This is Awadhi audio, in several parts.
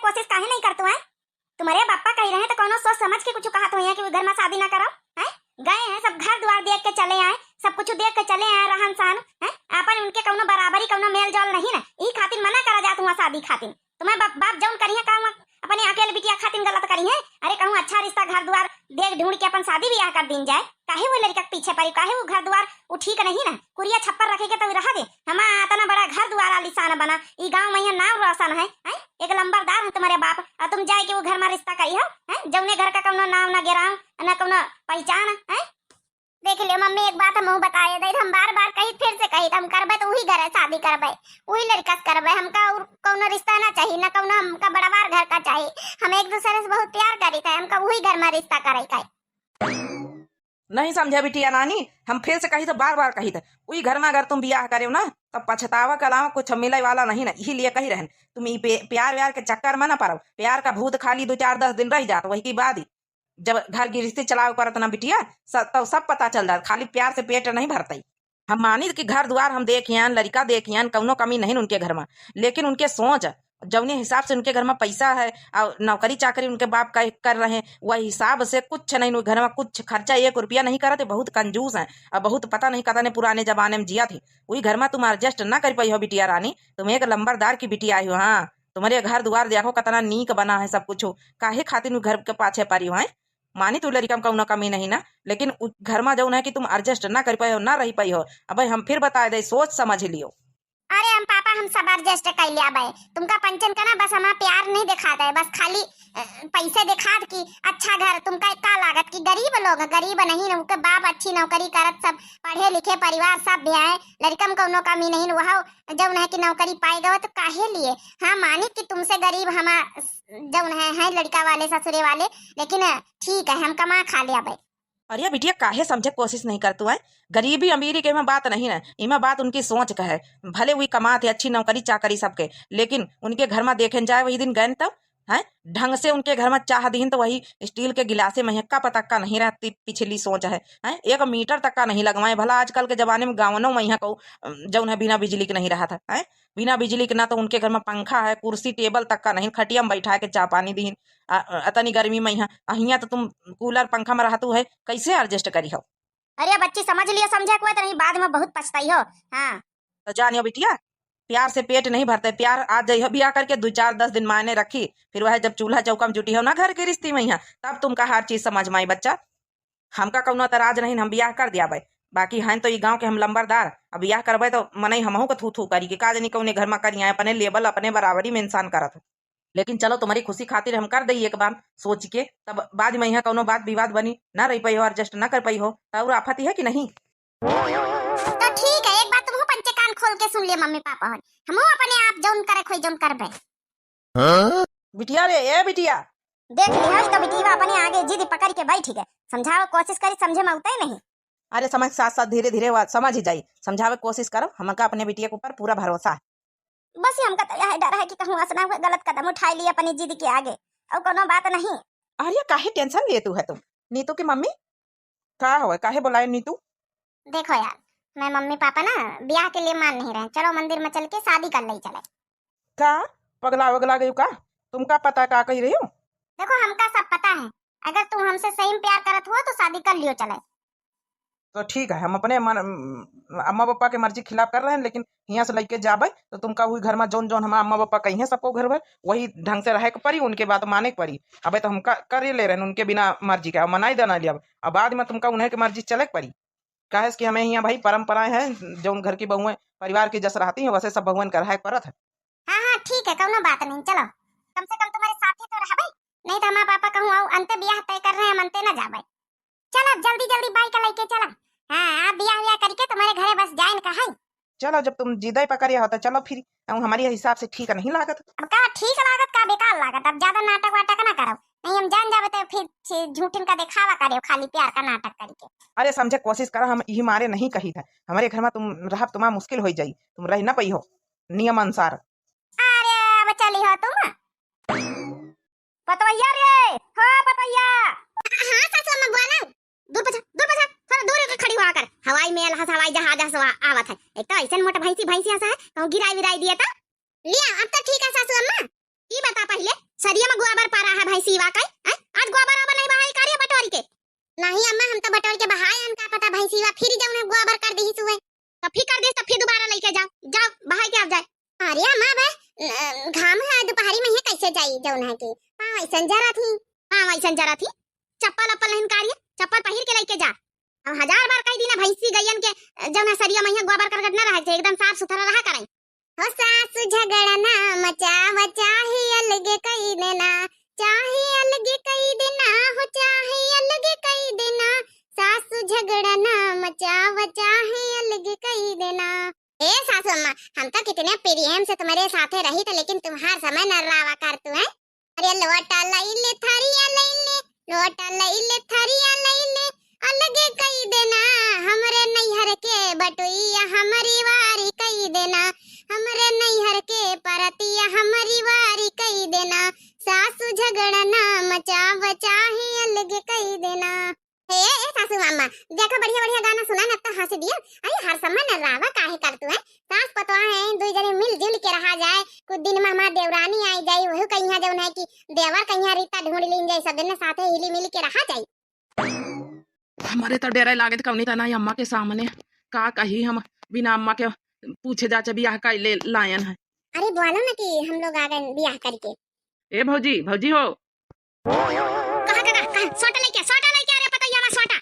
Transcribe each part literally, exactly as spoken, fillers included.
कोशिश काहे नहीं करतू है? तुम्हरे बापा कही रहे तो कौनो सोच समझ के कुछ कहत होइहैं कि वो घर मा शादी ना करो, हैं? गए हैं सब घर द्वार देख के चले आए, सब कुछ देख के चले आए, रहन सहन, हैं? आपन उनके कौनो बराबरी, कौनो मेल जोल नहीं ना, ई खातिर मना करा जात हुआ शादी खातिर। तुम्हें बाप, बाप जौन करिहैं का हुआ अपने अकेले बिटिया खातिर गलत करिहैं? अरे कहूँ अच्छा रिश्ता घर द्वार देख ढूंढ के अपन शादी ब्याह कर दीन जाए, काहे वो लड़का के पीछे पड़ी, काहे वो घर द्वार वो ठीक नहीं ना, कुरिया छप्पर रखे के तो रहा दे। हमार इतना बड़ा घर द्वार आलीशान बना, ई गाँव मा यहाँ नाम रोशन है, हैं? एक लंबरदार है तुम्हरे बाप, और तुम जाए के वो घर मा रिश्ता करी हो, हैं? जौने घर का कौनो नाम ना गिराव, ना कौनो पहचान, हैं? देख लियो मम्मी, एक बात हमहू बताए दे, हम बार बार कही, फिर से कही, हम करबे तो वही घर शादी करबे, वही लड़का से करबे, हमका और कौनो रिश्ता ना चाहिए, ना कौनो हमका बड़वार घर का चाहिए। हम एक दूसरे से बहुत प्यार करी थे, हमका वही घर मा रिश्ता करे का। नहीं समझा बिटिया रानी, हम फिर से कही तो बार बार कही थे, वही घर मा अगर तुम बियाह करे ना तो पछतावा के अलावा कुछ मिले वाला नहीं ना, यही लिए कही रहन तुम ई पे-, प्यार व्यार के चक्कर मा ना पड़ो। प्यार का भूत खाली दो चार दस दिन रह जात, वही के बाद ही जब घर गृहस्थी चलावे पड़त ना बिटिया, सब, तब सब पता चल जात। खाली प्यार से पेट नहीं भरतई। हम मानी कि घर द्वार हम देखियन, लड़का देखियन, कौनो कमी नहीं उनके घर मा, लेकिन उनके सोच, जौने हिसाब से उनके घर मा पैसा है और नौकरी चाकरी उनके बाप का कर रहे, वह हिसाब से कुछ नहीं, उनके घर मा कुछ खर्चा एक रुपया नहीं करत, बहुत कंजूस हैं और बहुत पता नहीं कतने पुराने जमाने मा जिया थे। वही घर मा तुम एडजस्ट ना कर पाई हो बिटिया रानी, तुम एक लंबरदार की बिटिया आई हो। हाँ, तुम्हरे घर द्वार देखो कतना नीक बना है सब कुछ, काहे खातिर उ घर के पाछे परी हो, हैं? मानी तू लड़का मा कौनो कमी नहीं ना, लेकिन उ घर मा जौन है कि तुम एडजस्ट ना कर पाई हो, ना रह पाई हो। अबे हम फिर बताए दे, सोच समझ लियो। अरे हम पापा, हम सब एडजस्ट कर लिया बे। तुमका पंचन का ना बस हमारा प्यार नहीं दिखा दे, बस खाली अ, पैसे दिखा दे कि अच्छा घर, तुमका का लागत कि गरीब लोग, गरीब नहीं ना, उनके बाप अच्छी नौकरी करत, सब पढ़े लिखे परिवार सब भी आए, लड़का मा कौनो कमी नहीं, वह जौन है कि नौकरी पाए गवा तो काहे लिए? हाँ, मानित कि तुमसे गरीब हमा जौन है, है लड़का वाले, ससुरे वाले, लेकिन ठीक है, हम कमा खा ले अबे। अरे बिटिया, काहे समझे कोशिश नहीं करतू है? गरीबी अमीरी के इमा बात नहीं ना, इमा बात उनकी सोच का है। भले वही कमात है, अच्छी नौकरी चाकरी सबके, लेकिन उनके घर मा देखे जाए, वही दिन गए न तब, हैं, ढंग से उनके घर मा चाह दीन तो वही स्टील के गिलासे मा हक्का पतक्का नहीं रहती, पिछली सोच है, हैं, एक मीटर तक का नहीं लगवाए। भला आजकल के जमाने मा गाँवनों मा यहाँ को, अम, जौन है बिना बिजली के नहीं रहा था, हैं, बिना बिजली के ना तो उनके घर मा पंखा है, कुर्सी टेबल तक का नहीं, खटिया मा बैठा के चाह पानी दीन। आ, आ, अतनी गर्मी मा यहाँ, आ, हियाँ तो तुम कूलर पंखा मा रहतू है, कैसे एडजस्ट करी हो? अरे बच्ची, समझ लियो, समझे कोई तो नहीं, बाद मा बहुत पछताई हो। हाँ। तो जानियो बिटिया, प्यार से पेट नहीं भरते, प्यार आज जइहो बियाह करके दो चार दस दिन मायने रखी, फिर वह जब चूल्हा चौका मा जुटी हो ना घर के रिश्ती मा यहाँ, तब तुमका हर चीज समझ मा आई बच्चा। हमका कौनो एतराज नहीं, हम बियाह कर दिया बे, बाकी हैं तो ई गाँव के हम लंबरदार, अब बियाह करबे तो मनई हमहू के थू थू करी कि का जानी कौने घर मा करी आए, अपने लेवल अपने बराबरी मा इंसान करत हो। लेकिन चलो, तुम्हारी खुशी खातिर हम कर दई एक बार सोच के, तब बाद मा यहाँ कौनो बात विवाद बनी, ना रह पाई हो, एडजस्ट ना कर पाई हो, तो और आफत ही है कि नहीं? तो ठीक है, एक बार तुमहू पंचे कान खोल के सुन ले मम्मी पापा होन, हमहू अपने आप जौन करे खोई जौन करबे। हाँ? बिटिया रे, ए बिटिया। देख लिहस तो बिटिया अपने आगे जिद पकड़ के बैठ गए, समझावे कोशिश करी, समझे मा उतई नहीं। अरे समझ, साथ साथ धीरे धीरे वा-, समझ ही जाई, समझावे कोशिश करो, हमका अपने बिटिया के ऊपर पूरा भरोसा है। बस ये हमका तो यह डर है कि कहूँ असना हुए गलत कदम उठाई ली अपनी जिद के आगे, और कोनो बात नहीं। अरे काहे टेंशन लेतू है तुम? नीतू की मम्मी? का होए, काहे बोलाए नीतू? देखो यार, मैं मम्मी पापा ना ब्याह के लिए मान नहीं रहे, चलो मंदिर मा चल के शादी कर ले चले। का पगला वगला गई का? तुमका पता का कही रही हो? देखो हमका सब पता है, अगर तुम हमसे सही में प्यार करत हो तो शादी कर लियो चले। तो ठीक है, हम अपने मन, अम, अम्मा पापा के मर्जी खिलाफ कर रहे हैं, लेकिन हियाँ से लइके जाबे तो तुमका वही घर मा जौन जौन हमार अम्मा पापा कही हैं सबको घर में वही ढंग से रहे के पड़ी, उनके बात माने के पड़ी। अबे तो हम का, कर ले रहे हैं उनके बिना मर्जी के, अब मनाई देना लिया। अब बाद में तुमका उन्हें के मर्जी चले के पड़ी, काहे से कि हमें हियाँ भाई परंपराएं हैं, जौन घर की बहुएं परिवार की जस रहती हैं वैसे सब बहुएं का रहे के पड़त है। हाँ हाँ ठीक है, कौनो बात नहीं, चलो कम से कम तुम्हारे साथ ही तो रहबे, नहीं तो हमार पापा कहूँ आओ अंते ब्याह तय कर रहे हैं, हम अंते ना जाबे। चलो अब जल्दी जल्दी बाइक लइके चला। हाँ, आप बियाह वियाह करके तुम्हारे घरे बस जाए न कहाई। चलो, जब तुम जिदे पकड़े हो तो चलो फिर, अब हमारे हिसाब से ठीक नहीं लागत। अब का ठीक लागत, का बेकार लागत, अब ज्यादा नाटक वाटक ना करो, नहीं हम जान जाबे तो फिर से झूठिन का दिखावा करे खाली प्यार का नाटक करके। अरे समझे कोशिश करो, हम यही मारे नहीं कही था, हमारे घर में तुम रह तुम्हारा मुश्किल हो जाई, तुम रह ना पाई हो नियम अनुसार। अरे अब चली हो तुम। पतवैया रे, हो पतवैया। हाँ सासू अम्मा बोला। दूर पछा, दूर पछा, थोड़ा दूर होके खड़ी हुआ कर। हवाई मेल हस, हवाई जहाज हस, वा-, आवत है। एक तो ऐसन मोटा भैंसी, भैंसी हस है, कहूँ गिराई विराई दिए तो। लिया, अब तो ठीक है सासू अम्मा। ई बता पहिले, सरिया में गोबर परा है भैंसीवा के, हैं? आज गोबर ओबर नहीं बहाई का रे बटोरी के? नहीं अम्मा, हम तो बटोरी के बहाए हन, का पता भैंसीवा फिर जौन है गोबर कर दिहिस हुए। तो फिर कर दिहिस तो फिर दोबारा लेके जाओ, जाओ बहाई के आओ जाए। अरे अम्मा, बे, न-, घाम है, दोपहरी में ये कैसे जाई जौन है कि पाँव ऐसन जरत ही। पाँव ऐसन जरत ही, चप्पल अप्पल नहीं का रे, चप्पल पहिर के लेके जा। अब हजार बार कह दी ना भैंसी गैयन के, जौन है सरिया में गोबर करकट न रहे, एकदम साफ सुथरा रहा करें। हो सासु झगड़ा ना मचावा, चाहे अलगे कई देना, चाहे अलगे कई देना, हो चाहे अलगे कई देना। सासु झगड़ा ना मचावा, चाहे अलगे कई देना। ए सासु अम्मा, हम तो कितने प्रेम से तुम्हारे साथे रही थे, लेकिन तुम्हार समय न रावा कर तू है। अरे लोटा लइले, थरिया लइले, लोटा लइले, थरिया लइले, अलगे कई देना, हमरे नैहर के बटुइया हमरी वारी कई देना, हमरे नैहर के परतिया हमरी वारी कई देना, सासु झगड़ा ना मचावा, चाहे अलगे कई देना। हे, ए सासू अम्मा, देखो बढ़िया बढ़िया गाना सुना न, अब तो हँस दिया। अरे हर समय न रावा काहे कर तू है? सास पतोह है, दुई जने मिलजुल के रहा जाए। कुछ दिन में हमार देवरानी आई जाई, वहू कहिया जौन है कि देवर कहिया रीता ढूंढ लीन जाए, सब जने साथे हिली मिल के रहा जाए। हमरे तो डेरा लागत कौनी तना अम्मा के सामने का कही, हम बिना अम्मा के पूछे जाचे बियाह कइले लायन है। अरे बोलो ना कि हम लोग आ गए बियाह करके। ए भौजी, भौजी हो, कहाँ, कहाँ, कहाँ? सोटा लइके, सोटा लइके, अरे पतोहिया मा सोटा।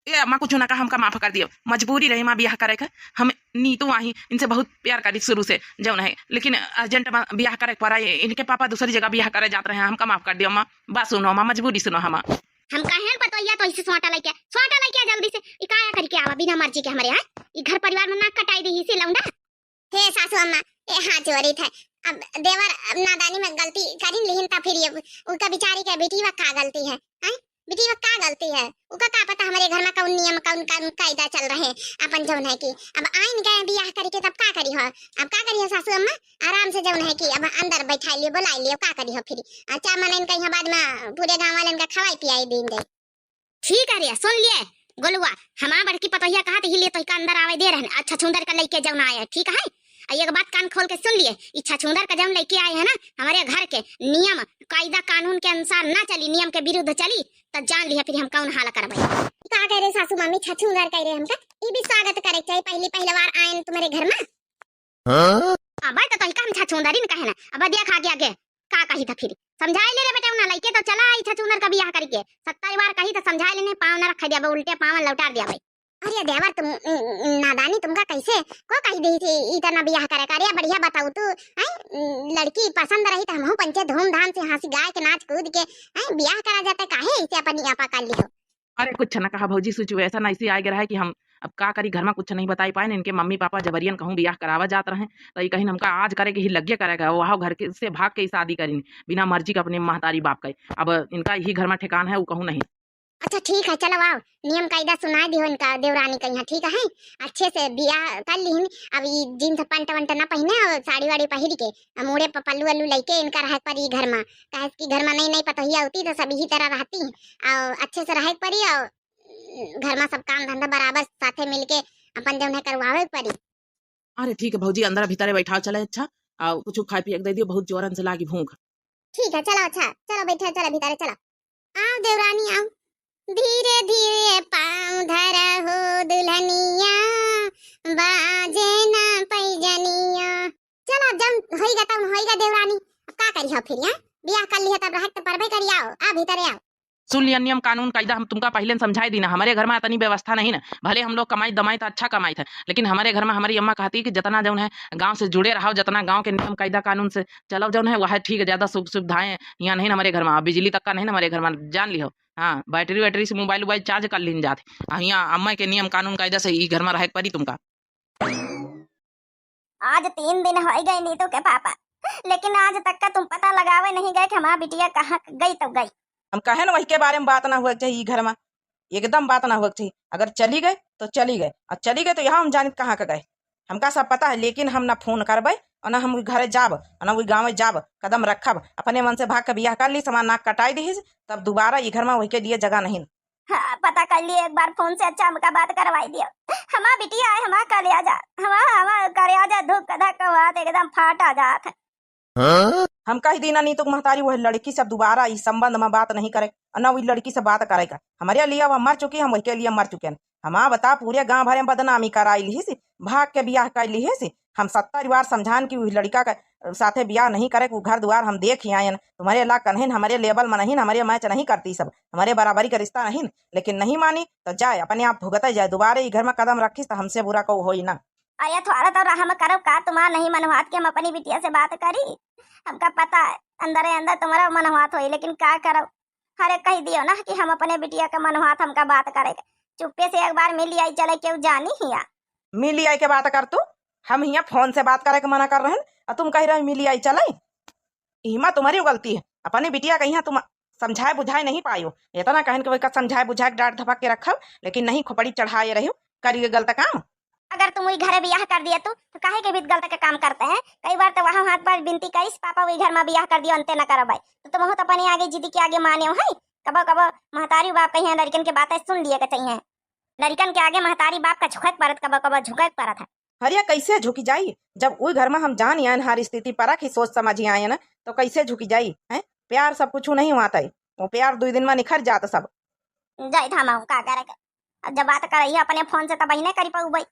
ए अम्मा, कुछ ना कहा, हमका माफ कर दियो, मजबूरी रही माँ बियाह करे के। हम नीतू आही, इनसे बहुत प्यार करी शुरू से, जौन है, लेकिन urgent मा बियाह करे के पड़ा, इनके पापा दूसरी जगह बियाह करे जात रहे हैं, हमका माफ कर दियो अम्मा, बात सुनो अम्मा, मजबूरी सुनो हमार। हम कहेन पतोहिया तो इसे सोटा लइके, सोटा लइके जल्दी से, ई काया करके आवा बिना मर्जी के हमरे, हैं? ई घर परिवार में नाक कटाई देही से लौंडा। हे सासू अम्मा, ए हाथ जोड़ी थे। अब देवर अब नादानी में गलती करिन लिहिन, त फिर ये उनका बिचारी के बेटी वा का गलती है, हैं? बेटी वा का गलती है? उका का पता हमरे घर में कौन नियम, कौन, कौन कायदा चल रहे, अपन जौन है कि अब आइन गए बियाह करके, तब का करी हो? अब का करी हो सासू अम्मा? आराम से जौन है कि अब अंदर बैठा लियो, बुला लियो, का करी हो फिर? अच्छा, मन इनका यहाँ बाद में पूरे गाँव वाले इनका खवाई पियाई दीन जाए। ठीक है रे, सुन लिए गोलुआ, हमार बड़की पतोहिया कहा तो हिले तोहिका अंदर आवे दे रहन, अच्छा छछूंदर का लइके जौन आए, ठीक है? आ एक बात कान खोल के सुन लिए, ई छछूंदर का जौन लइके आए है ना, हमरे घर के नियम कायदा कानून के अनुसार ना चली, नियम के विरुद्ध चली, त जान लिया फिर हम कौन हाल करबे। का कह रहे सासू मामी, छछूंदर कह रहे हमका? ई भी स्वागत करे के चाही, पहली पहली बार आयन तुम्हारे घर में। हाँ? अबे तो तोहिका हम छछूंदरिन कहे ना। अब देख आगे आगे का कही था फिर। समझाए ले रे बेटा, उन्हा लइके तो चला आई छछूंदर का बियाह करके। सत्तर बार कही तो समझाए लेने, पाँव ना रखे दिया बे, उल्टे पाँव लौटा दिया बे। अरे देवर तुम, उम, उम, नादानी तुमका कैसे को कही दी थी इतना बियाह करे का? अरे बढ़िया बताऊ तू, हैं? उम, लड़की पसंद रही तो हमहू पंचे धूमधाम से हँसी गाय के नाच कूद के, हैं? बियाह करा जाता, काहे इसे अपनी आपा कर ली हो? अरे कुछ न कहा भौजी, situation ऐसी आए गिरा है कि हम अब का करी, घर में कुछ नहीं बताई पाए। इनके मम्मी पापा जबरियन कहूँ बियाह करावा जात रहे, तो ये कहीं हमका आज करे के ही लगे करेगा, वहाँ घर के से भाग के ही शादी करी, बिना मर्जी के अपने महतारी बाप के। अब इनका यही घर में ठिकान है, वो कहूँ नहीं। अच्छा ठीक है, चलो आओ, नियम कायदा सुनाए दियो इनका देवरानी का यहाँ, ठीक है? अच्छे से बियाह कर लिहिन। अब ये जींस पैंट वैंट ना पहने और साड़ी वाड़ी पहिर के, अब मूड़े पर पल्लू वल्लू लेके इनका रहे परी घर में, काहे कि घर में नई नई पतोहिया होती तो सब यही तरह रहती और अच्छे से रहे परी और घर में सब काम धंधा बराबर साथे मिलके अपन जौन है करवावे के पड़ी। अरे ठीक है भौजी, अंदर भीतरे बैठाओ चले, अच्छा, और कुछ खाए पिए के दे दियो, बहुत जोरन से लागी भूख। ठीक है, चलो, अच्छा, चलो बैठे, चलो भीतरे चलो। आओ देवरानी आओ। धीरे धीरे पाँव धरा हो दुल्हनिया, बाजे ना पैजनिया। चलो, अब जौन होइगा तौन होइगा देवरानी, अब का करी हो फिर, हैं? बियाह कर लिहे तब रहे के तो परबे करी। आओ, आ भीतरे आओ। सुन लिया, नियम कानून कायदा हम तुमका पहिले समझाए दीना। हमरे घर में इतनी व्यवस्था नहीं ना, भले हम लोग कमाई दमाई तो अच्छा कमाई थे, लेकिन हमरे घर में हमारी अम्मा कहती कि जितना जौन है गाँव से जुड़े रहो, जितना गाँव के नियम कायदा कानून से चलो जौन है वह ठीक है, ज्यादा सुख सुविधाएं यहाँ नहीं ना हमरे घर में, बिजली तक का नहीं ना हमरे घर में, जान लिहो। हाँ, बैटरी वैटरी से मोबाइल उबाइल चार्ज कर लीन जात। आ हियाँ अम्मा के नियम कानून कायदा से ई घर में रहे के पड़ी तुमका। आज तीन दिन होइ गए नीतू के पापा, लेकिन आज तक का तुम पता लगावे नहीं गए कि हमार बिटिया कहाँ गई तो गई। हम कहे न वही के बारे में बात ना हुए के चाहिए ई घर में, एकदम बात ना हुए के चाहिए। अगर चली गए तो चली गए, और चली गए तो यहाँ हम जानित कहाँ का गए, हमका सब पता है। लेकिन हम ना फोन करबे और ना हम उ घरे जाब और ना उ गाँवे जाब, कदम रखब। अपने मन से भाग के बियाह कर ली, समान नाक कटाई दीहिस, तब दोबारा ई घर में वही के लिए जगह नहीं। हाँ, पता कर लिए एक बार फोन से, अच्छा हमका बात करवाई दियो। हमार बिटिया है, हमार कलेजा, हमार, हमार कलेजा धुक धक हुआ तो एकदम फाटा जात है। हम कहि दीना नीतू क महतारी, वह लड़की से दुबारा ई संबंध मा बात नहीं करे, अउर न वही लड़की से बात करे का। हमरे लिए वह मर चुकी, हम वही के लिए मर चुके हैं। हमा बता, पूरे गांव भरे मा बदनामी कराई लिहिस, भाग के बियाह कर लिहिस। हम सत्तर बार समझान कि वही लड़का के साथे बियाह नहीं करे, वो घर दुआर हम देख ही आयन। तुम्हरे लाग क नहीं, हमरे level मा नहीं, हमरे match नहीं करती सब, हमरे बराबरी का रिश्ता नहीं। लेकिन नहीं मानी तो जाए, अपने आप भुगते जाए। दुबारे ई घर मा कदम रखिस तो हमसे बुरा कोऊ होई ना। अरे थोड़ा तो रहम करो का, तुम्हार नहीं मनवात कि हम अपनी बिटिया से बात करी? हमका पता है अंदरे अंदर तुम्हारा मनवात होई, लेकिन का करो, अरे कहि दियो ना कि हम अपने बिटिया के मनवात, हमका बात करे के। चुप्पे से एक बार मिली आई चले, केहू जानी हिया। मिली आई के बात कर तू, हम हिया phone से बात करे के मना कर रहन, अउर तुम कहि रहे मिली आई चले। इहमा तुम्हरी गलती है, अपनी बिटिया के हिया तुम समझाए बुझाए नहीं पायो। इतना कहन के वही का समझाए बुझाए के डांट धपक के रखब, लेकिन नहीं, खोपड़ी चढ़ाए रहियो, करिए गलत काम। अगर तुम वही घरे बियाह कर दिया तू, तो काहे के भी गलत के काम करते हैं? कई बार तो वहाँ हाथ पर बिनती करिस, पापा वही घर मा बियाह कर दियो, अंते न करब है। तो तुम बहुत अपने आगे जिद के आगे माने हो, है? कबो कबो महतारी बाप कहिए लड़कन के बातें सुन लिए के चाहिए। लड़कन के आगे महतारी बाप का झुकक परत, कबो कबो झुकक परत है। अरे कैसे झुकी जाई, जब उई घर मा हम जान आयन, हर स्थिति परख ही सोच समझ ही आयन, तो कैसे झुकी जाई? हैं, प्यार सब कुछ नहीं हुआ था, वो प्यार दुई दिन मा निखर जात सब। जाई धामा का करे के, अब जब बात करई है अपने phone से, तब ही नहीं करी पाऊ भाई।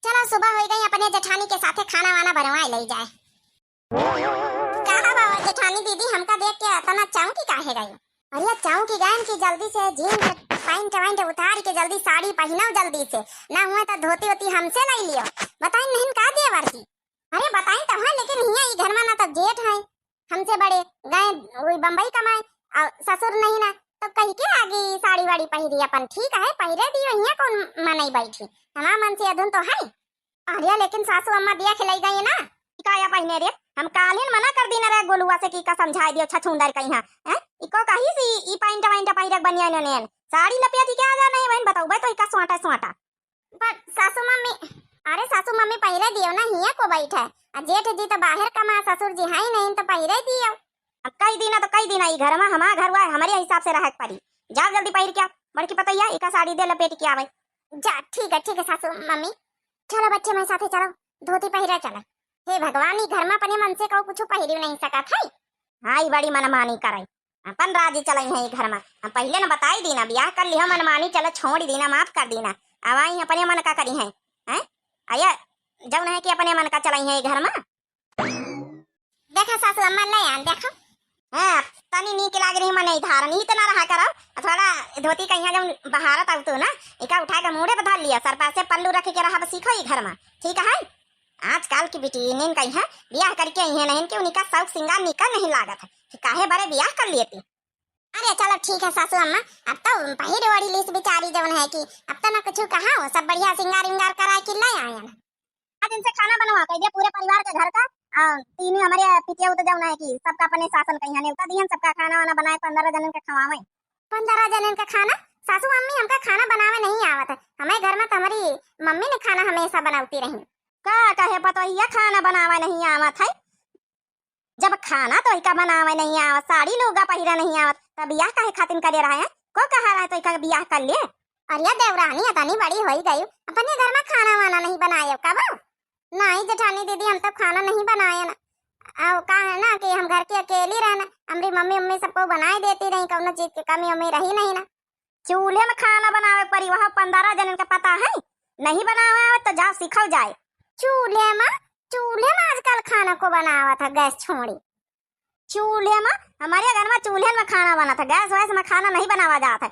चलो, सुबह हो गई, अपने जेठानी के साथे खाना वाना बनवाए ले जाए। का बाबा जेठानी दीदी, हमका देख के इतना चौंकी काहे गई? अरे चौंकी गयन कि जल्दी से jeans pant वाइंट उतार के जल्दी साड़ी पहिनो जल्दी से, ना हुए तो धोती वोती हमसे ले लियो। बताई नहीं का देवर जी? अरे बताई तो है, लेकिन हिया ई घर मा ना तो जेठ है हमसे बड़े, गए वही बम्बई कमाए, और ससुर नहीं ना, तो कहि के आगे साड़ी वाड़ी पहिरी अपन। ठीक है, पहिरे दियो, हिया कौन मनई बैठी, हमार मन से अधुन तो है। अरे लेकिन सासू अम्मा बिया खिलाई गई ना। का या पहिने रे? हम कालिन मना कर दीना रे गोलुआ से कि का समझाए दियो छछूंदर कहीं, हैं? इको कही सी ई pant वाइंट पहिरक बनिया ने नेन। साड़ी लपेट के आ जा नहीं बहन, बताऊ भाई तो इका स्वाटा स्वाटा। पर सासू मम्मी, अरे सासू मम्मी पहिरे दियो ना, हिया को बैठे। आ जेठ जी तो बाहर कमा, ससुर जी है ही नहीं तो पहिरे दियो। अब कई दीना तो कई दीना, ई घर मा हमार घर हुआ है, हमरे हिसाब से रहक पड़ी। जाओ जल्दी पहिर के आओ, बड़की पतोहिया इका साड़ी दे लपेट के आवे। जा ठीक है, ठीक है सासू मम्मी। चलो बच्चे, मैं साथे चलो, धोती पहिरा चला। हे भगवान, ई घर मा अपने मन से कहू कुछ पहिरी नहीं सकत है। हाँ, ई बड़ी मनमानी करे, अपन राजी चलाई है ई घर मा। हम पहिले न बताई दीना, बियाह कर लिहो मनमानी, चलो छोड़ दीना, माफ कर दीना। अब आई अपने मन का करी है, हैं? आया जौन है कि अपने मन का चलाई है ई घर मा। देखा सासू अम्मा ले आन, देखा। हाँ, तनी नीक लाग रही मने धारन, ई त ना रहा करो। थोड़ा धोती कहिया जब बहारत आऊ तो ना, इका उठा के मूड़े पर धर लिया, सर पासे पल्लू रख के रहा, बस सीखो ई घर मा, ठीक है? आजकल की बिटियन कहिया बियाह करके आई है नहीं कि उनका शौक सिंगार निका नहीं लागत है, कि काहे बड़े बियाह कर लेती। अरे चलो ठीक है सासू अम्मा, अब तो पहिर ओढ़ी लीस बेचारी जौन है कि अब तो ना कुछ कहा हो, सब बढ़िया सिंगार विंगार करा के ले आयन। आज इनसे खाना बनवा कह दिया पूरे परिवार के घर का, आ, तीनों हमारे पितिया तो जौन है कि सबका अपने सासन कहिया नेवता दिहन, सबका खाना वाना बनाए पन्द्रह जनन के खवावे। पन्द्रह जनन का खाना? सासू अम्मी, हमका खाना बनावे नहीं आवत है, हमारे घर मा तो हमारी मम्मी ने खाना हमेशा बनावती रही। का कहे पतोहिया खाना बनावे नहीं आवत है? जब खाना तोहिका बनावे नहीं आवत, साड़ी लुगा पहिरे नहीं आवत, तब बियाह काहे खातिन करे रहा है? को कहा रहा है तोहिका बियाह कर ले? अरे देवरानी, इतनी बड़ी होई गई, अपने घर मा खाना वाना नहीं बनाए कब? नहीं जेठानी दीदी, हम तो खाना नहीं बनाए ना। और का है ना कि हम घर की अकेली रहना, हमरी मम्मी उम्मी सबको बनाए देती रही, कौनो चीज की कमी उमी रही नहीं ना। चूल्हे मा खाना बनावे के पड़ी, वहाँ पन्द्रह जनन का पता है, नहीं बनावे आवत तो जाओ सीखल जाए। चूल्हे मा? चूल्हे मा आजकल खाना को बनावत है, गैस छोड़ी। चूल्हे मा? हमारे घर मा चूल्हे मा खाना बनत है, गैस वैस मा खाना नहीं बनावा जात है।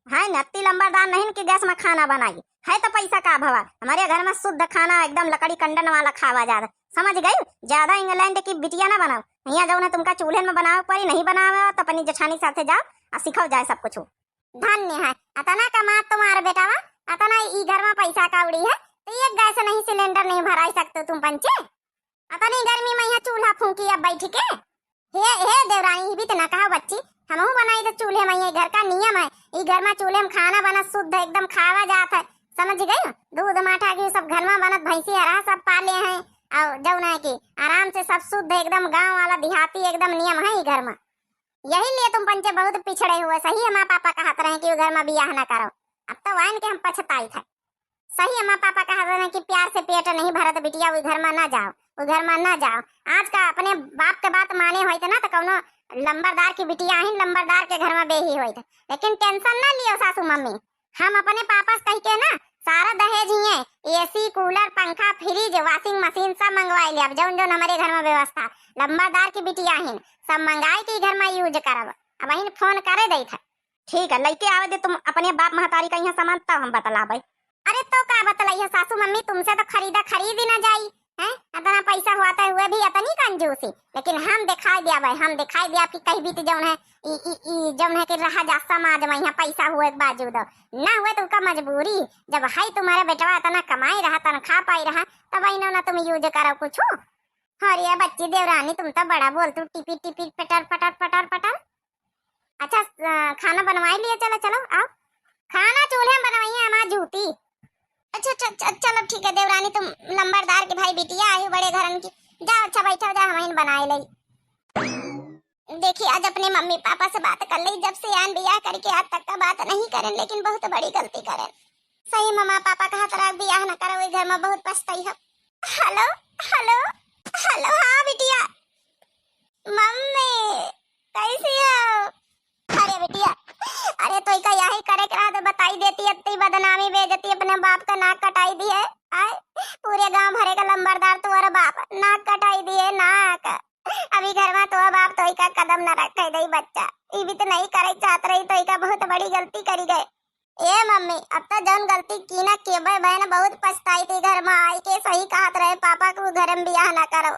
है नत्ती लंबरदार नहीं कि गैस मा खाना बनाई, है तो पैसा का भवा। हमारे घर मा शुद्ध खाना एकदम लकड़ी कंडन वाला खावा जात है, समझ गई? ज्यादा इंग्लैंड की बिटिया ना बनाओ, यहाँ जौन है तुमका चूल्हे मा बनावे के पड़ी, नहीं बनावे आवत तो अपनी जेठानी साथे जाओ और सीखल जाए सब कुछ। धन्य है, अतना कमात तुम्हार बेटावा, अतना ई घर मा पैसा कौड़ी है, तो एक गैस नहीं सिलेंडर नहीं भराई सकते तुम पंचे? अतनी गर्मी मा यहाँ चूल्हा फूंकी अब बैठ के? हे, हे देवरानी, ई भी तो ना कहा बच्ची, हमहू बनाई तो चूल्हे मा, ये घर का नियम है, ई घर मा चूल्हे मा खाना बनत शुद्ध एकदम खावा जात है, समझ गई? दूध माठा घी सब घर मा बनत, भैंसी हरा सब पाले हैं, और जौन है कि आराम से सब शुद्ध एकदम गाँव वाला देहाती एकदम नियम है ई घर मा। यही लिए तुम पंचे बहुत पिछड़े हुए। सही हमार पापा कहत रहे कि उ घर मा बियाह ना करो। अब तो वाइन के हम पछताइत है। सही हमार पापा कहत रहे कि प्यार से पेट नहीं भरत बिटिया, उ घर मा ना जाओ, उ घर मा ना जाओ। आज का अपने बाप के बात माने होइत ना, तो कौनो लंबरदार की बिटिया आहिन, लंबरदार के घर मा बेही होइत। लेकिन tension ना लियो सासू मम्मी, हम अपने पापा से कह के ना सारा दहेज हिये, AC, cooler, पंखा, fridge, washing machine सब मंगवाई लिया। अब जौन जौन हमरे घर मा व्यवस्था, लंबरदार की बिटिया आहिन, सब मंगाई के घर मा use करब। अब अहिन phone करे देत है। ठीक है, लइके आवे दे तुम अपने बाप महतारी का यहाँ सामान, तब हम बतलाबे। अरे तो का बतलाई है सासू मम्मी, तुमसे तो खरीदा खरीद ही ना जाई, हैं? इतना पैसा हुआ तो हुए भी इतनी कंजूसी, लेकिन हम दिखाई दिया भाई, हम दिखाई दिया कि कहीं भी तो जौन है, ई, ई, ई, जौन है कि रहा जा समाज मा यहाँ पैसा हुए के बावजूद, ना हुए तो उका मजबूरी, जब है तुम्हारा बेटवा इतना कमाई रहा, तनख्वाह पाई रहा, तब इन्हों ना तुम use करो कुछ। अरे बच्ची देवरानी, तुम तो बड़ा बोलतू, टिपी टिपी पटर पटर पटर पटर। अच्छा, अ, खाना बनवाई लिए, चलो चलो आओ, खाना चूल्हे में बनवाइए हमार जूती। अच्छा अच्छा अच्छा, चलो ठीक है देवरानी, तुम लंबरदार के भाई बिटिया आही बड़े घरन की, जाओ अच्छा बैठो, जाओ हम बनाए लई। देखी आज अपने मम्मी पापा से बात कर ली, जब से आन बियाह करके आज तक का बात नहीं करें, लेकिन बहुत बड़ी गलती करें। सही मम्मा पापा कहा तरह बियाह न करो, घर में बहुत पछताई हो। हेलो, हेलो, हेलो, हाँ बिटिया। मम्मी, कैसी हो? अरे बिटिया, अरे तो इका यही करे के रहा तो बताई देती, इतनी बदनामी बेइज्जती अपने बाप का नाक कटाई दी है। आए, पूरे गांव भरे का लंबरदार तुम्हारा बाप नाक कटाई दी है, नाक। अभी घर में तो बाप तो इका कदम न रखे दई बच्चा। ई भी तो नहीं करे चाहत रही तो इका बहुत बड़ी गलती करी गए। ए मम्मी, अब तो जौन गलती की ना केबे बहन बहुत पछताई थी घर में आई के, सही कहत रहे पापा को घर में बियाह ना करो।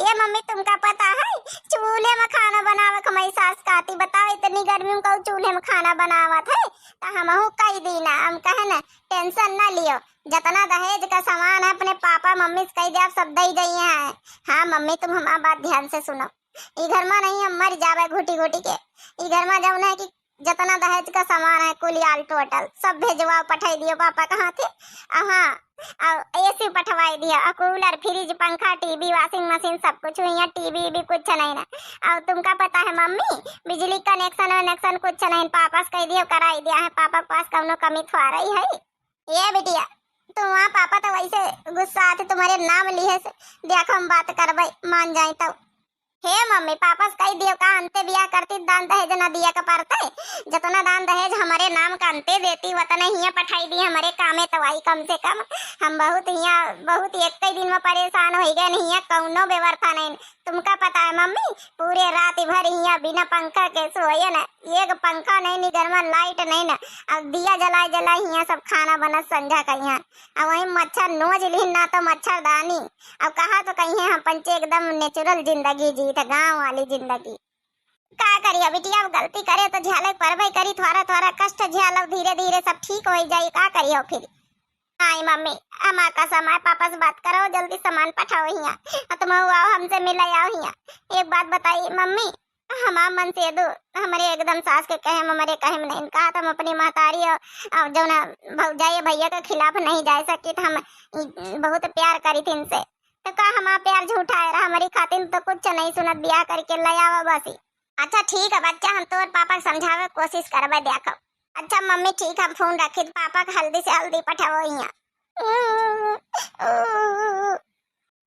ए मम्मी, तुमका पता है चूल्हे में खाना बनावे के हमारी सास कहती, बताओ इतनी गर्मी में कहू चूल्हे में खाना बनावत है, तो हमहू कह दी ना, हम कहे ना tension ना लियो, जितना दहेज का सामान है अपने पापा मम्मी से कह दे आप सब दे जाइए हैं। हाँ मम्मी, तुम हमारी बात ध्यान से सुनो, ई घर में नहीं हम मर जावे घुटी घुटी के, ई घर में जौन है कि जितना दहेज का सामान है, कुल all total सब भेजवाओ, पठाई दियो पापा के हाथे। आ हाँ, और AC पठवाई दियो, और cooler, fridge, पंखा, TV, washing machine, सब कुछ हुई है, TV भी कुछ नहीं ना। और तुमका पता है मम्मी, बिजली connection वनेक्शन कुछ नहीं, पापा से कह दियो, कराई दिया है, पापा के पास कौनो कमी थोड़ा ही है। ये बिटिया, तुम वहाँ पापा तो वैसे गुस्सा आते तुम्हारे नाम लिए से, देखो हम बात करबे, मान जाए तो। हे मम्मी, पापा से कह दियो का अंते बियाह करती, दान दहेज ना दिया के पड़ते, जितना दान दहेज हमारे नाम का अंते देती, वतने हियाँ पठाई दी हमारे कामे तवाई। कम से कम हम बहुत हियाँ, बहुत एक ही दिन में परेशान हो गए, हियाँ कौनो व्यवस्था नहीं। तुमका पता है मम्मी, पूरे रात भर हियाँ बिना पंखा के सोए ना, एक पंखा नहीं, नी घर में light नहीं ना, अब दिया जलाए जलाए हियाँ सब खाना बनत संझा का हियाँ, अब वही मच्छर नोच लिहिन ना तो मच्छरदानी, अब कहा तो कहिए हम पंचे एकदम natural जिंदगी जीत, गाँव वाली जिंदगी। का करियो बिटिया, अब गलती करे तो झेले परबे करी, थोड़ा थोड़ा कष्ट झेलो, धीरे धीरे सब ठीक हो जाई, का करियो फिर। आई मम्मी, हमार कसम है, पापा से बात करो, जल्दी सामान पठाओ हियाँ, और तुम आओ हमसे मिले आओ हियाँ। एक बात बताई मम्मी, हमार मन से दो, हमरे एकदम सास के कहे में, हमरे कहे में नहीं कहा, तो हम अपनी महतारी और, और जौन भौजाई भैया के खिलाफ नहीं जा सकी, तो हम ई बहुत प्यार करी थी इनसे, तो का हमार प्यार झूठा है रहा, हमारी खातिर तो कुछ नहीं सुनत, बियाह करके ले आवा बसी। अच्छा ठीक है बच्चा, हम तोर पापा के समझावे के कोशिश करबे, देखो। अच्छा मम्मी ठीक, हम फोन रखी, तो पापा के हल्दी से हल्दी पठाओ हियाँ।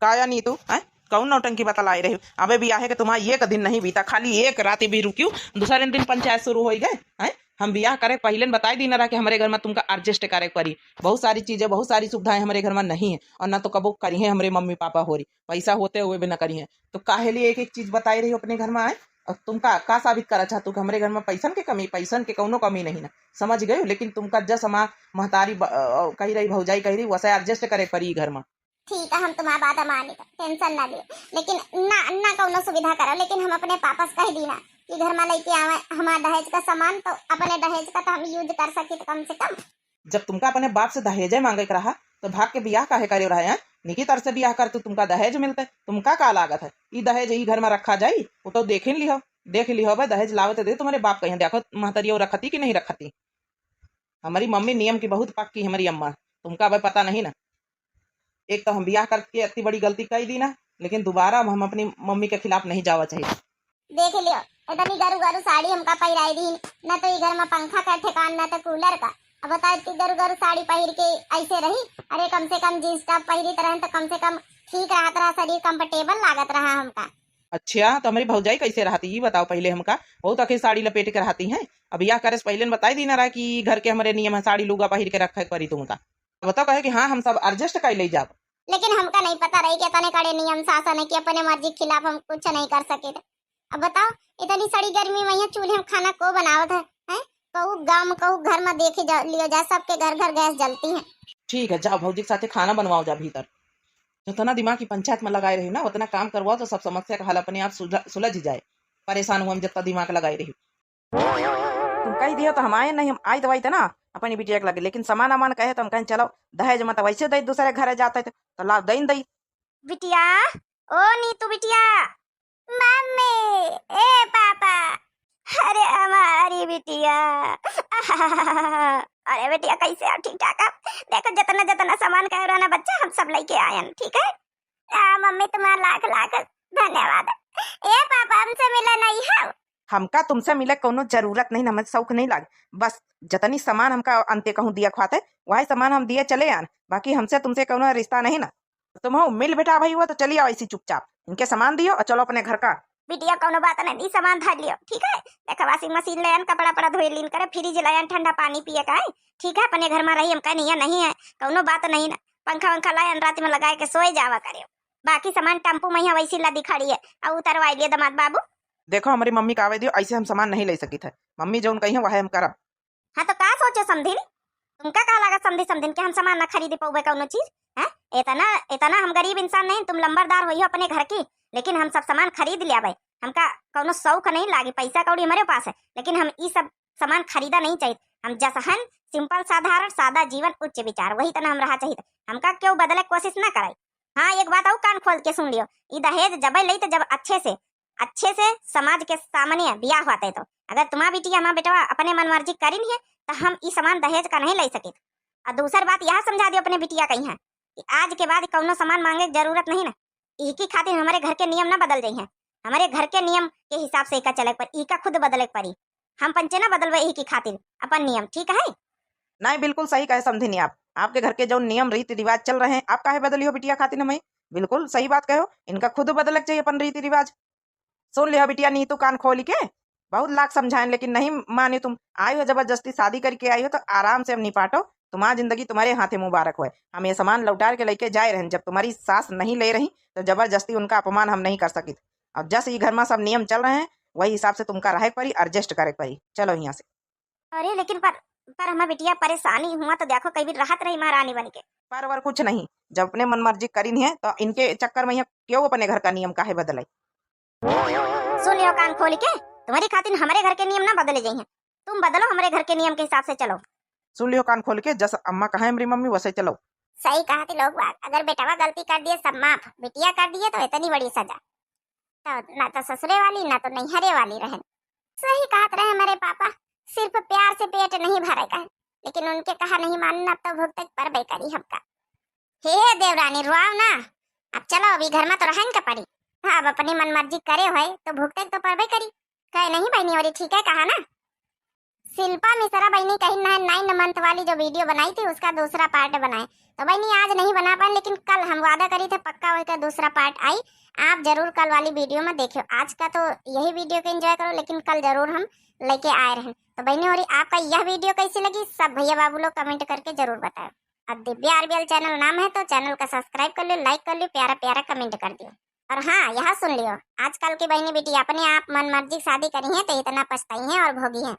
का या नीतू, हैं? कौन नौटंकी बतलाई रही? अबे बियाहे के तुम्हारा एक दिन नहीं बीता, खाली एक रात भी रुकियो, दूसरे दिन पंचायत शुरू हो गए, हैं? हम बियाह करे पहले न बताई दी ना रहा कि हमरे घर में तुमका adjust करे पड़ी। बहुत सारी चीजें, बहुत सारी सुविधाएं हमरे घर में नहीं है, और ना तो कबो करी है हमरे मम्मी पापा होरी। पैसा होते हुए भी ना करी है, तो काहे लिए एक एक चीज बताई रही हो अपने घर में आए? और तुमका का साबित करा चाहतू कि हमरे घर में पैसन के कमी, पैसन के कौनो कमी नहीं ना, समझ गए? लेकिन तुमका जस हमार महतारी ब-, अ, कही रही, भौजाई कही रही, वैसे adjust करे पड़ी घर में। ठीक है, हम तुम्हारा बात मानी, tension ना लियो, लेकिन ना, ना कौनो सुविधा करो, लेकिन हम अपने पापा से कह दी ना कि घर में लेके आवे हमारा दहेज का सामान, तो अपने दहेज का तो हम use कर सकी तो कम से कम। जब तुमका अपने बाप से दहेजे मांगे के रहा, तो भाग के बियाह काहे करे रहा है? निकी तर से बियाह कर, तो तुमका दहेज मिलते, तुमका का लागत है? ई दहेज ई घर में रखा जाई? वो तो देख ही लिहो, देख लिहो बे, दहेज लावे तो दे तुम्हारे बाप कहीं, देखो महतरियो रखती कि नहीं रखती। हमारी मम्मी नियम की बहुत पक्की, हमारी अम्मा, तुमका अबे पता नहीं ना। एक तो हम बियाह करके इतनी बड़ी गलती कई दी ना, लेकिन दोबारा हम, हम अपनी मम्मी के खिलाफ नहीं जावा चाहिए। देख लियो, इतनी गरु गरु साड़ी हमका पहिराई दी, न तो ई घर में पंखा का ठिकान, न तो cooler का। अब बताओ, इतनी गरु गरु साड़ी पहिर के ऐसे रही? अरे, कम से कम jeans top पहिरी तो रहन, तो कम से कम ठीक रहत रहा, शरीर comfortable लागत रहा हमका। अच्छा, तो हमरी भौजाई कैसे रहती, ई बताओ पहिले हमका। बहुत आखिर साड़ी लपेट के रहती हैं। अब बियाह करे से पहिले न बताई दीना रहा कि घर के हमरे नियम है, साड़ी लुगा पहिर के रखे के परी तुमका। बताओ, कहे कि हाँ, हम सब adjust कर ले जाब। लेकिन हमका नहीं पता रही कि इतने कड़े नियम शासन है कि अपने मर्जी के खिलाफ हम कुछ नहीं कर सके थे। अब बताओ, इतनी सड़ी गर्मी में यहाँ चूल्हे में खाना को बनावत है, हैं? कहू गाँव में, कहू घर में देखे जा, लियो जा, सबके घर घर गैस जलती है। ठीक है, जाओ भौजी के साथे खाना बनवाओ जा भीतर। जितना दिमाग की पंचायत में लगाए रही ना, उतना काम करवाओ तो सब समस्या का हल अपने आप सुलझ, सुलझ ही जाए। परेशान हुआ हम जितना दिमाग लगाए रही। तुम कही दियो तो हम आए नहीं, हम आई दवाई थे ना अपनी बिटिया के लगे, लेकिन सामान अमान कहे तो हम कहें चलो दहेज में तो वैसे दई, दूसरे घरे जाते थे तो लाओ दई दई। बिटिया, ओ नीतू बिटिया। मम्मी, ए पापा, अरे हमारी बिटिया। अरे बिटिया, कैसे हो? ठीक ठाक हो? देखो, जितना जितना सामान कहे रहो ना बच्चा, हम सब लेके आयन, ठीक है? आ, मम्मी, तुम्हारा लाख लाख धन्यवाद। ए पापा, हमसे मिला नहीं है? हमका तुमसे मिले कोनो जरूरत नहीं, हमें शौक नहीं लागे। बस जतनी सामान हमका अंते कहूँ दिया खुआते, वही सामान हम दिए चले आन, बाकी हमसे तुमसे कोनो रिश्ता नहीं ना। तुम हो मिल बेटा भाई हुआ तो चली आओ ऐसी चुपचाप, इनके सामान दियो और चलो अपने घर का। बिटिया, कौनो बात नहीं, ई सामान धर लियो, ठीक है? देखा, washing machine ले आन, कपड़ा पड़ा धोए लीन करे, fridge ले आन, ठंडा पानी पिए का है, ठीक है? अपने घर में रही, हमका नहीं है, नहीं है, कौनो बात नहीं ना। पंखा वंखा लायन, रात में लगाए के सोए जावा करे। बाकी सामान टेम्पू में यहाँ वैसी लदी खड़ी है, और उतरवाई लिए दामाद बाबू। देखो, हमारी मम्मी का आवे दियो, ऐसे हम सामान नहीं ले सकी थे। मम्मी जौन कही है, वह हम करब। हाँ, तो का सोचे समधिन? तुमका का लागत समधी समधिन कि हम सामान ना खरीद पौबे कौनो चीज? हैं? इतना, इतना हम गरीब इंसान नहीं, तुम लंबरदार होई हो अपने घर की, लेकिन हम सब सामान खरीद लियाबे। हमका कौनो शौक नहीं लागी, पैसा कौड़ी हमारे पास है, लेकिन हम ई सब सामान खरीदा नहीं चाहिए। हम जसहन, simple, साधारण, सादा जीवन, उच्च विचार, वही तना हम रहा चाहिए। हमका क्यों बदले कोशिश ना कराई। हाँ, एक बात और कान खोल के सुन लियो, ई दहेज जब लई तो जब अच्छे से, अच्छे से समाज के सामने बियाह होते तो। अगर तुम्हारा बिटिया, हमारा बेटवा अपने मन मर्जी करिन है, तो हम ई सामान दहेज का नहीं ले सकित। और दूसर बात यह समझा दियो अपने बिटिया कहीं है कि आज के बाद कौनो सामान मांगे के जरूरत नहीं ना। इहकी खातिर हमारे घर के नियम ना बदल जाई हैं। हमारे घर के नियम के हिसाब से इका चले के पड़ी, इका खुद बदले के पड़ी। हम पंचे ना बदलबे इहकी खातिर अपन नियम, ठीक है? नहीं, बिल्कुल सही कहे समधिनी आप। आपके घर के जो नियम रीति रिवाज चल रहे हैं, आप काहे बदलियो बिटिया खातिर हमें? बिल्कुल सही बात कहो, इनका खुद बदले के चाहिए अपन रीति रिवाज। सुन लियो बिटिया नीतू, कान खोल के बहुत लाख समझाएन, लेकिन नहीं माने तुम। आई हो जबरदस्ती, शादी करके आई हो तो आराम से अब निपाटो। तुम्हारी जिंदगी तुम्हारे हाथे मुबारक होए। हम ये सामान लौटार के लेके जाए रहन, जब तुम्हारी सास नहीं ले रही तो जबरदस्ती उनका अपमान हम नहीं कर सकित। अब जस ई घर में सब नियम चल रहे हैं, वही हिसाब से तुमका रहे के पड़ी, adjust करे के पड़ी। चलो यहाँ से। अरे लेकिन पर, पर हमार बिटिया परेशानी हुआ तो देखो, कई भी रहत रही महारानी बन के। पर वर कुछ नहीं, जब अपने मन मर्जी करिन है तो इनके चक्कर में यहाँ क्यों अपने घर का नियम काहे बदले? सुन लियो कान खोल के, तुम्हारी खातिर हमारे घर के नियम ना बदले जाई हैं। तुम बदलो, हमारे घर के नियम के हिसाब से चलो। सुन लियो कान खोल के, जस अम्मा कहे हमरी मम्मी वैसे चलो। सही कहा थी लोग बाग, अगर बेटवा गलती कर दिए सब माफ, बिटिया कर दिए तो इतनी बड़ी सजा। तो ना तो ससुरे वाली ना तो नैहरे वाली रहन। सही कहत रहे हमारे पापा, सिर्फ प्यार से पेट नहीं भरे का है, लेकिन उनके कहा नहीं मानना तो भुगते परबे करी हमका। हे देवरानी, रोआव ना, अब चलो, अभी घर में तो रहन का पड़ी। हाँ, अब अपनी मन मर्जी करे होए तो भुगते तो परबे करी। कहे नहीं बहनी, और ठीक है कहा ना। शिल्पा मिश्रा बहनी कही ना, nine month वाली जो video बनाई थी, उसका दूसरा part बनाए। तो बहनी, आज नहीं बना पाए, लेकिन कल हम वादा करी थे, पक्का वही का दूसरा part आई। आप जरूर कल वाली video में देखियो। आज का तो यही video को enjoy करो, लेकिन कल जरूर हम लेके आए रहें। तो बहनी, और आपका यह video कैसी लगी, सब भैया बाबू लोग comment करके जरूर बताएं। और दिव्या आरबीएल channel नाम है, तो channel का subscribe कर लो, like कर लो, प्यारा प्यारा comment कर दियो। और हाँ, यह सुन लियो, आजकल की बहनी बेटी अपने आप मन मर्जी शादी करी है तो इतना पछताई है और भोगी है।